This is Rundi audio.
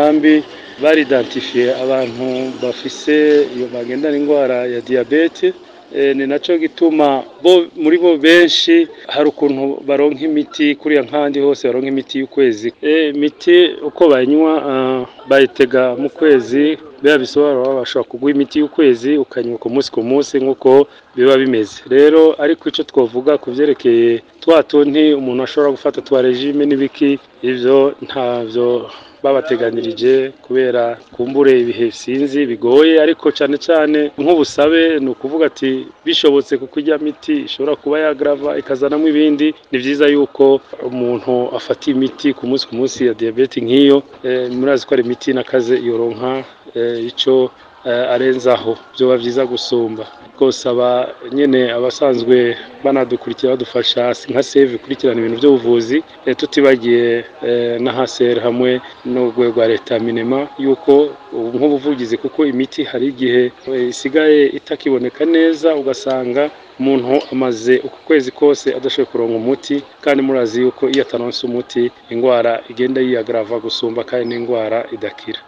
nkambi baridantifiye abantu bafise iyo bagendana indwara ya diyabete. Ni nacyo gituma bo muri bo benshi hari ukuntu baronka imiti kuriya nk'ahandi hose baronka imiti y'ukwezi. Imiti uko bayinywa bayitega mu kwezi, biba bisobanura bashobora kuguha imiti y'ukwezi ukanywa ku munsi ku munsi nk'uko biba bimeze rero. Ariko icyo twavuga ku byerekeye twa tunti umuntu ashobora gufata twa regime n'ibiki, ibyo ntabyo babateganirije kubera kumbure ibihe sinzi bigoye. Ariko cyane cyane nk'ubusabe ni ukuvuga ati bishobotse kuko ijya miti ishobora kuba yagrava ikazanamo ibindi, ni byiza yuko umuntu afata imiti ku munsi ku munsi ya diyabete nk'iyo. Murazi ko ari imiti n'akaze yoronka icyo arenzaho, byoba byiza gusumba. Twosaba nyine abasanzwe banadukurikira badufasha nka save ikurikirana ibintu by'ubuvuzi, tutibagiye na haseri hamwe n'urwego rwa leta minema, yuko nk'ubuvugizi kuko imiti hari igihe isigaye itakiboneka neza, ugasanga umuntu amaze uku kwezi kose adashoboye kuronka umuti, kandi murazi yuko iyo ataronse umuti indwara igenda yiyagrava gusumba kandi n'indwara idakira.